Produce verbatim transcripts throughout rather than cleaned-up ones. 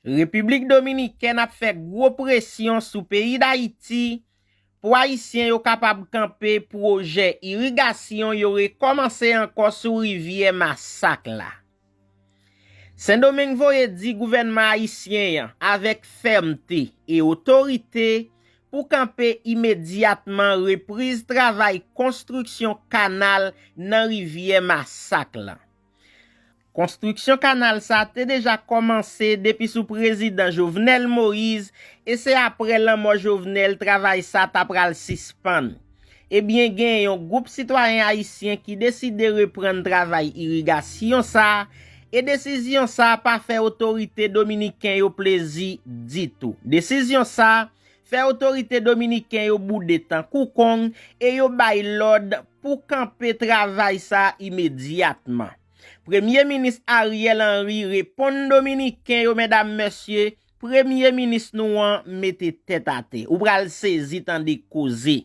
Repiblik Dominikèn ap fè gwo presyon sou peyi Dayiti pou Ayisyen yo kapab kanpe pwojè irigasyon yo rekòmanse ankò sou rivyè Masak la. Sendomeng voye di gouvènman ayisyen an avèk fèmte e otorite pou kanpe imedyatman repriz travay konstriksyon kanal nan rivyè Masak la. Konstriksyon kanal sa te deja kòmanse depi sou prezidan Jovenel Moïse e se aprè lanmò Jovenel travay sa ta pral sispann. Ebyen, gen yon gwoup sitwayen ayisyen ki deside reprann travay irigasyon sa a, e desizyon sa a pa fè otorite dominiken yo plezi ditou. Desizyon sa a fè otorite dominiken yo boude tankou kong e yo bay lòd pou kanpe travay sa a imedyatman. Premye Minis Ariel Henry reponn Dominiken yo, medam, mesye, Premye Minis nou an mete tèt atè. Ou pral sezi tande koze.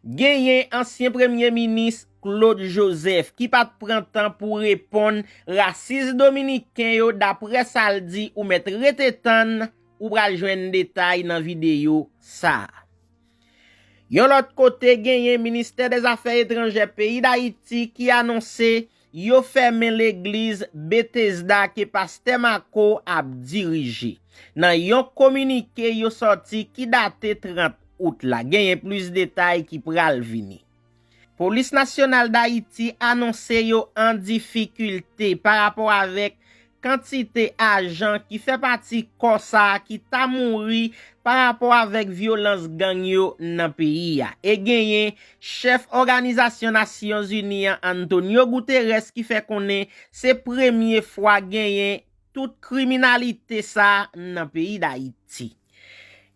Genyen ansyen Premye Minis Claude Joseph ki pa t pran tan pou reponn rasis dominiken yo, daprè sa l di, ou mèt rete tann, ou pral jwenn detay nan videyo sa a. Yon lòt kote, genyen Ministè dèzafè etranjè peyi Dayiti ki anonse yo fèmen legliz Betesda ke pastè Marco ap dirije. Nan yon kominike yo sòti ki date trant out la, genyen plis detay ki pral vini. Polis Nasyonal Dayiti anonse yo an difikilte pa rapò avèk kantite ajan ki fè pati kò sa a ki ta mouri pa rapò avèk vyolans gang yo nan peyi a. E genyen chèf Òganizasyon Nasyonzini an, Antonio Guterres, ki fè konnen se premye fwa genyen tout kriminalite sa a nan peyi Dayiti.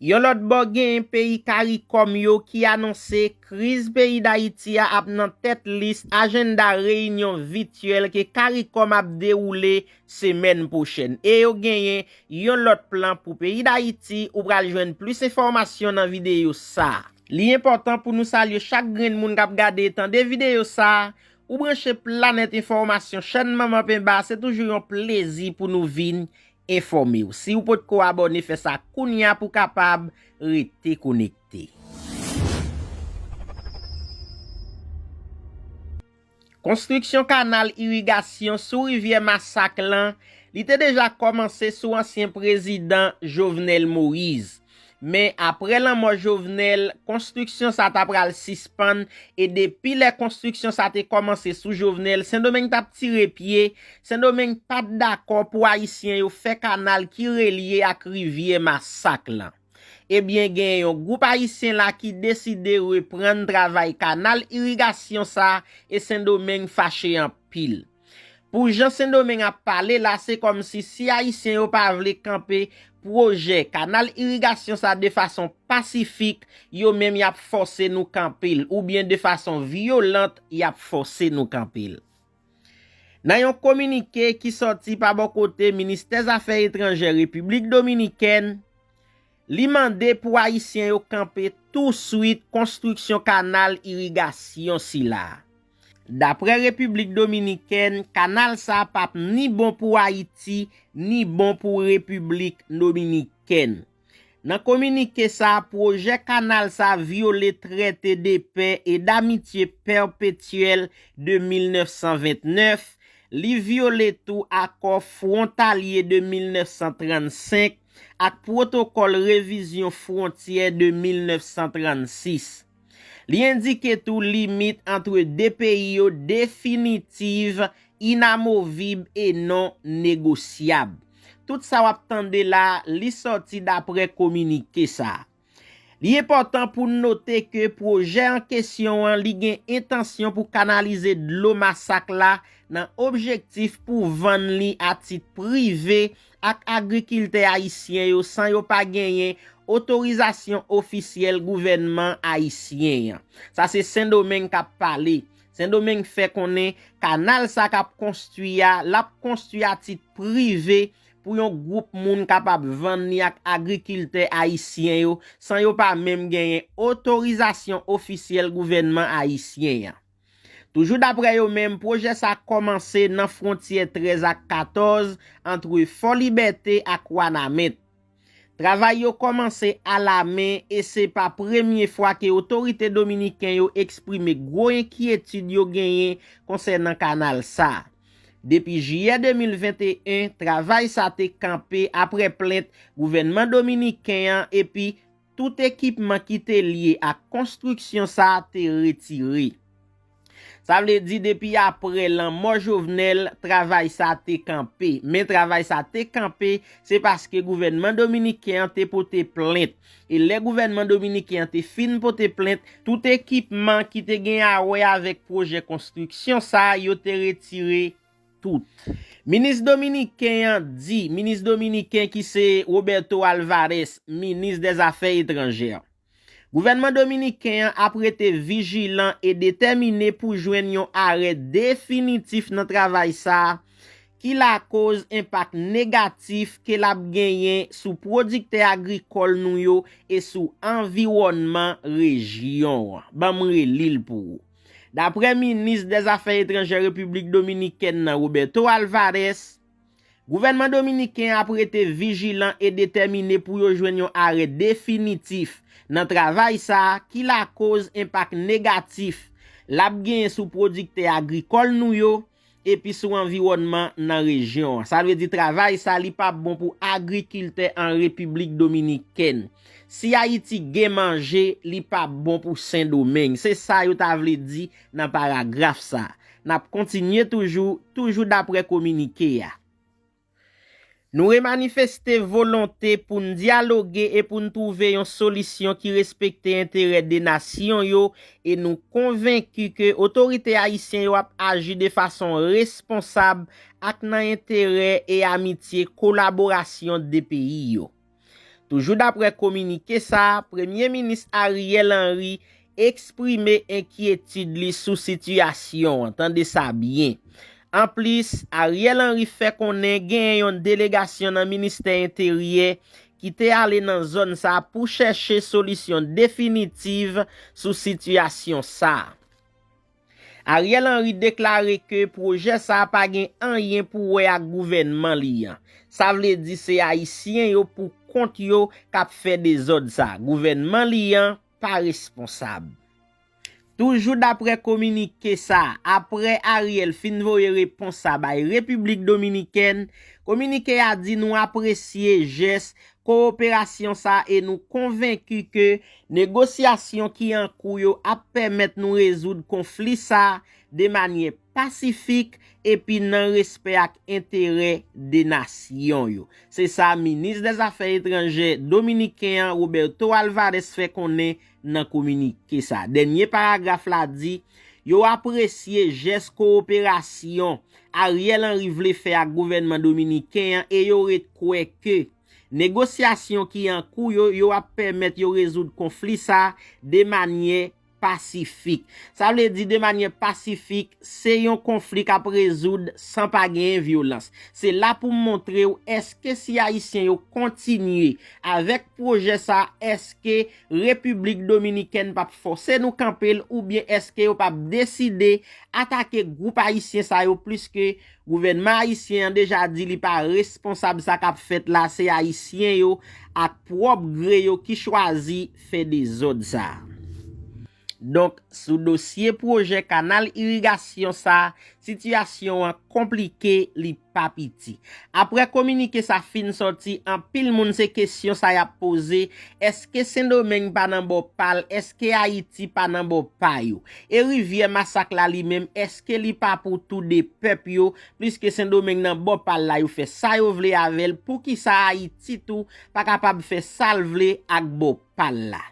Yon lòt bò, genyen peyi Karikòm yo ki anonse kriz peyi Dayiti a ap nan tèt lis ajanda reyinyon vityèl ke Karikòm ap dewoule semèn pwochèn. E yo genyen yon lòt plan pou peyi Dayiti. Ou pral jwenn plis enfòmasyon nan videyo sa a. Li enpòtan pou nou salye chak grenn moun k ap gade e tande videyo sa a. Ou branche Planèt Enfòmasyon, chèn Manman Penba, se toujou yon plezi pou nou vin enfòme w. Si w potko abòne, fè sa kounye a pou w kapab rete konekte. Konstriksyon kanal irigasyon sou rivyè Masak lan, li te deja kòmanse sou ansyen prezidan Jovenel Moïse. Men, aprè lanmò Jovenel, konstriksyon sa ta pral sispann, e depi lè konstriksyon sa te kòmanse sou Jovenel, Sendomeng t ap tire pye. Sendomeng pa t dakò pou Ayisyen yo fè kanal ki relye ak rivyè Masak lan. Ebyen, gen yon gwoup Ayisyen la ki deside reprann travay kanal irigasyon sa, e Sendomeng fache anpil. Pou jan Sendomeng ap pale la, se kòmsi si Ayisyen yo pa vle kanpe pwojè kanal irigasyon sa de fason pasifik, yo menm y ap fòse nou kanpe l, oubyen de fason vyolant, y ap fòse nou kanpe l. Nan yon kominike ki sòti pa bò kote Ministè Zafè Etranjè Repiblik Dominikèn, li mande pou Ayisyen yo kanpe touswit konstriksyon kanal irigasyon sila a. Daprè Repiblik Dominikèn, kanal sa p ap ni bon pou Ayiti, ni bon pou Repiblik Dominikèn. Nan kominike sa, pwojè kanal sa vyole Traité de paix et d'amitié perpétuelle de mil nèf san vennèf, li vyole tou akò fwontalye de mil nèf san trannsenk ak pwotokòl revizyon fwontyè de mil nèf san trannsis. Li endike tou limit ant de peyi yo definitiv, inamovib e non negosyab. Tout sa w ap tande la, li sòti daprè kominike sa. Li enpòtan pou n note ke pwojè an kesyon an, li gen entansyon pou kanalize dlo Masak la nan objektif pou vann li a tit prive ak agrikiltè ayisyen yo san yo pa genyen otorizasyon ofisyèl gouvènman ayisyen an. Sa se Sendomeng k ap pale. Sendomeng fè konnen kanal sa k ap konstwi a, l ap konstwi a tit prive pou yon gwoup moun kapab vann li ak agrikiltè ayisyen yo san yo pa menm genyen otorizasyon ofisyèl gouvènman ayisyen an. Toujou daprè yo menm, pwojè sa kòmanse nan fwontyè trèz ak katòz, ant Fò Libète ak Wanament. Travay yo kòmanse alamen e se pa premye fwa ke otorite dominiken yo eksprime gwo enkyetid yo genyen konsènan kanal sa. Depi jiyè de mil venteyen, travay sa te kanpe apre plent gouvènman dominiken an epi tout ekipman ki te lye ak konstriksyon sa te retire. Sa vle di depi apre lanmò Jovenel, travay sa te kanpe. Men travay sa te kanpe, se paske gouvènman dominiken an te pote plent. E lè gouvènman dominiken an te fin pote plent, tout ekipman ki te gen a wè avèk pwojè konstriksyon sa, yo te retire tout. Minis dominiken an di, minis dominiken ki se Roberto Alvarez, minis dèzafè etranjè. Gouvènman dominiken an ap rete vijilan e detèmine pou jwenn yon arè definitif nan travay sa a ki lakoz enpak negatif ke l ap genyen sou pwodiktè agrikòl nou yo e sou anviwònman rejyon an. Ban m reli l pou ou. Daprè minis dèzafè etranjè Repiblik Dominikèn nan, Roberto Alvarez, gouvènman dominiken an ap rete vijilan e detèmine pou yo jwenn yon arè definitif nan travay sa a ki lakoz enpak negatif l ap genyen sou pwodiktè agrikòl nou yo epi sou anviwònman nan rejyon an. Sa vle di travay sa li p ap bon pou agrikiltè an Repiblik Dominikèn. Si Ayiti gen manje, li p ap bon pou Sendomeng. Se sa yo ta vle di nan paragraf sa. N ap kontinye toujou, toujou daprè kominike a. Nou remanifeste volonte pou n dyaloge e pou n twouve yon solisyon ki respekte enterè de nasyon yo e nou konvenki ke otorite ayisyen yo ap aji de fason responsab ak nan enterè e amitye kolaborasyon de peyi yo. Toujou daprè kominike sa a, Premye Minis Ariel Henry eksprime enkyetid li sou sitiyasyon an, tande sa byen. Anplis, Ariel Henry fè konnen genyen yon delegasyon nan ministè enteryè ki te ale nan zòn sa a pou chèche solisyon definitiv sou sitiyasyon sa a. Ariel Henry deklare ke pwojè sa a pa gen anyen pou wè ak gouvènman li an. Sa vle di se Ayisyen yo pou kont yo k ap fè dezòd sa. Gouvènman li an pa responsab. Toujou daprè kominike sa, apre Ariel fin voye repons sa bay Repiblik Dominikèn, kominike a di nou apresye jès kowoperasyon sa e nou konvenki ke negosyasyon ki an kou yo ap pèmèt nou rezoud konfli sa de manyè pasifik epi nan respè ak enterè de nasyon yo. Se sa minis dèzafè etranjè dominiken an, Roberto Alvarez, fè konnen nan kominike sa. Dènye paragraf la di, yo apresye jès kowoperasyon Ariel Henry vle fè ak gouvènman dominiken an e yo ret kwè ke negosyasyon ki an kou yo, yo ap pèmèt yo rezoud konfli sa de manyè pasifik. Sa vle di de manyè pasifik, se yon konfli k ap rezoud san pa genyen vyolans. Se la pou m montre w èske si Ayisyen yo kontinye avèk pwojè sa, èske Repiblik Dominikèn p ap fòse nou kanpe l oubyen èske yo p ap deside atake gwoup ayisyen sa yo pliske gouvènman ayisyen an deja di li pa responsab sa k ap fèt la, se Ayisyen yo ak pwòp gre yo ki chwazi fè dezòd sa. Donk, sou dosye pwojè kanal irigasyon sa, sitiyasyon an konplike, li pa piti. Apre kominike sa fin sòti, anpil moun se kesyon sa y ap poze, èske Sendomeng pa nan bò pa l? Èske Ayiti pa nan bò pa yo? E rivyè Masak la li menm, èske li pa pou tou de pèp yo? Pliske Sendomeng nan bò pa l la, yo fè sa yo vle avè l, poukisa Ayiti tou pa kapab fè sa l vle ak bò pa l la?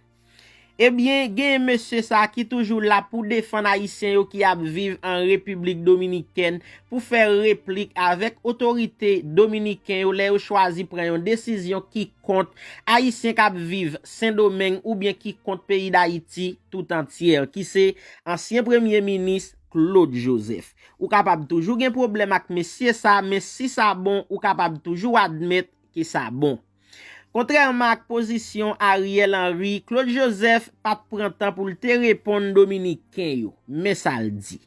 Ebyen, gen mesye sa ki toujou la pou defann Ayisyen yo ki ap viv an Repiblik Dominikèn pou fè replik avèk otorite dominiken yo lè yo chwazi pran yon desizyon ki kont Ayisyen k ap viv Sendomeng oubyen ki kont peyi Dayiti tout antyè, ki se ansyen premye minis Claude Joseph. Ou kapab toujou gen pwoblèm ak mesye sa, men si sa bon, ou kapab toujou admèt ke sa bon. Kontrèman ak pozisyon Ariel Henry, Claude Joseph pa t pran tan pou l te reponn Dominiken yo. Men sa l di.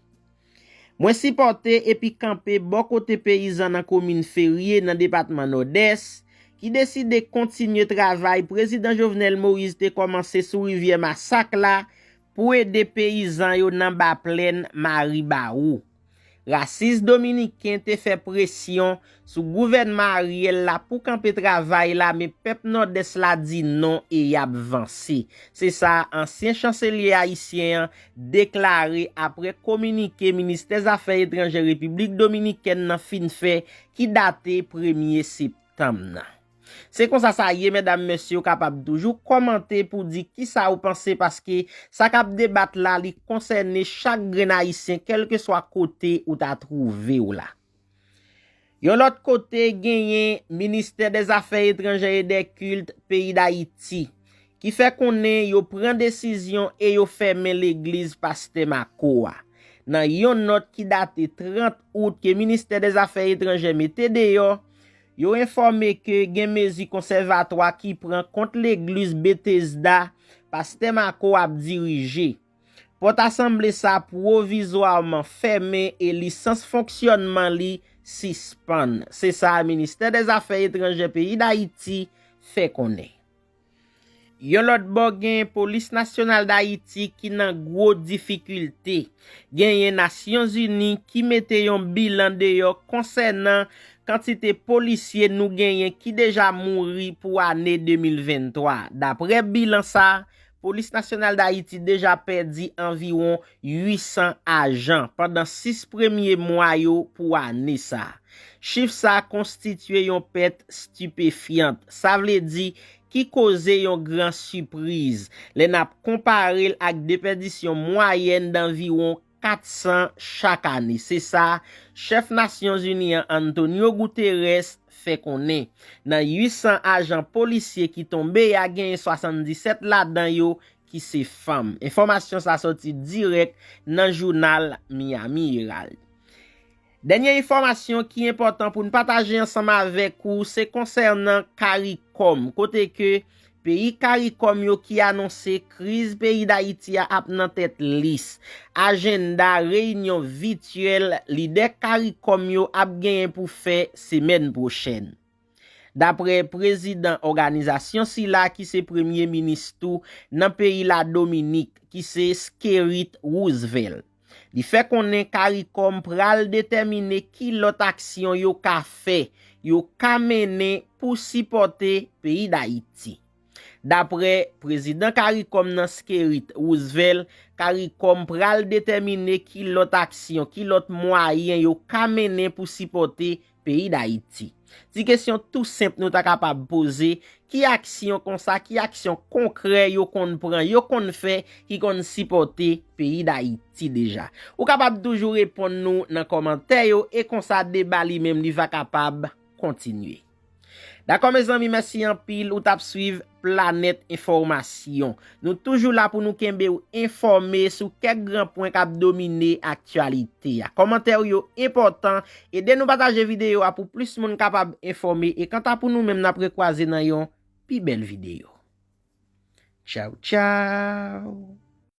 Mwen sipòte epi kanpe bò kote peyizan nan komin Ferye nan depatman Nòdès ki deside kontinye travay Prezidan Jovenel Moïse te kòmanse sou rivyè Masak la pou ede peyizan yo nan Baplèn Maribawou. Rasis dominiken te fè presyon sou gouvènman Ariel la pou kanpe travay la, men pèp Nòdès la di non e y ap vanse. Se sa ansyen chanselye ayisyen an deklare apre kominike Ministè Zafè Etranjè Repiblik Dominikèn nan fin fè ki date premye septanm nan. Se konsa sa ye, medam, mesye, ou kapab toujou kòmante pou di kisa ou panse, paske sa k ap debat la, li konsène chak grenn ayisyen, kèlkeswa kote ou ta twouve w la. Yon lòt kote, genyen Ministè dè Zafè Etranjè e dè Kilt peyi Dayiti, ki fè konnen yo pran desizyon e yo fèmen legliz Pastè Mako a. Nan yon nòt ki date trant out ke Ministè dè Zafè Etranjè mete deyò, yo enfòme ke gen mezi konsèvatwa ki pran kont legliz Betesda Pastè Mako ap dirije. Pòt asanble sa pwovizwaman fèmen e lisans fonksyònman li sispann. Se sa Ministè dè Zafè Etranjè peyi Dayiti fè konnen. Yon lòt bò, gen Polis Nasyonal Dayiti ki nan gwo difikilte. Genyen Nasyonzini ki mete yon bilan deyò konsènan kantite polisye nou genyen ki deja mouri pou ane de mil venntwa. Daprè bilan sa, Polis Nasyonal Dayiti deja pèdi anviwon uit san ajan pandan sis premye mwa yo pou ane sa. Chif sa konstitye yon pèt stipefyant, sa vle di ki koze yon gran sipriz lè n ap konpare l ak depèdisyon mwayèn danviwon kat san chak ane. Se sa chèf Nasyonzini an, Antonio Guterres, fè konnen. Nan uit san ajan polisye ki tonbe a, genyen swasanndisèt ladan yo ki se fanm. Enfòmasyon sa sòti dirèk nan jounal Miami Herald. Dènye enfòmasyon ki enpòtan pou n pataje ansanm avèk ou, se konsènan CARICOM, kote ke peyi CARICOM yo ki anonse kriz peyi Dayiti a ap nan tèt lis ajanda reyinyon vityèl lidè CARICOM yo ap genyen pou fè semèn pwochèn. Daprè prezidan òganizasyon sila ki se premye minis tou nan peyi Ladominik, ki se Skerrit Roosevelt. Li fè konnen CARICOM pral detèmine ki lòt aksyon yo ka fè, yo ka mennen pou sipòte peyi Dayiti. Daprè prezidan CARICOM nan, Skerrit Roosevelt, CARICOM pral detèmine ki lòt aksyon, ki lòt mwayen yo ka mennen pou sipòte peyi Dayiti. Ti kesyon tou senp nou ta kapab poze, ki aksyon konsa, ki aksyon konkrè yo konn pran, yo konn fè, ki konn sipòte peyi Dayiti deja? Ou kapab toujou reponn nou nan kòmantè yo, e konsa deba li menm li va kapab kontinye. Dakò, mezanmi, mèsi anpil, ou t ap swiv Planèt Enfòmasyon. Nou toujou la pou nou kenbe w enfòme sou kèk gran pwen k ap domine aktyalite a. Kòmantè w yo enpòtan, ede nou pataje videyo a pou plis moun kapab enfòme. E kanta pou nou menm, n ap rekwaze nan yon pi bèl videyo. Tchaw, tchaw!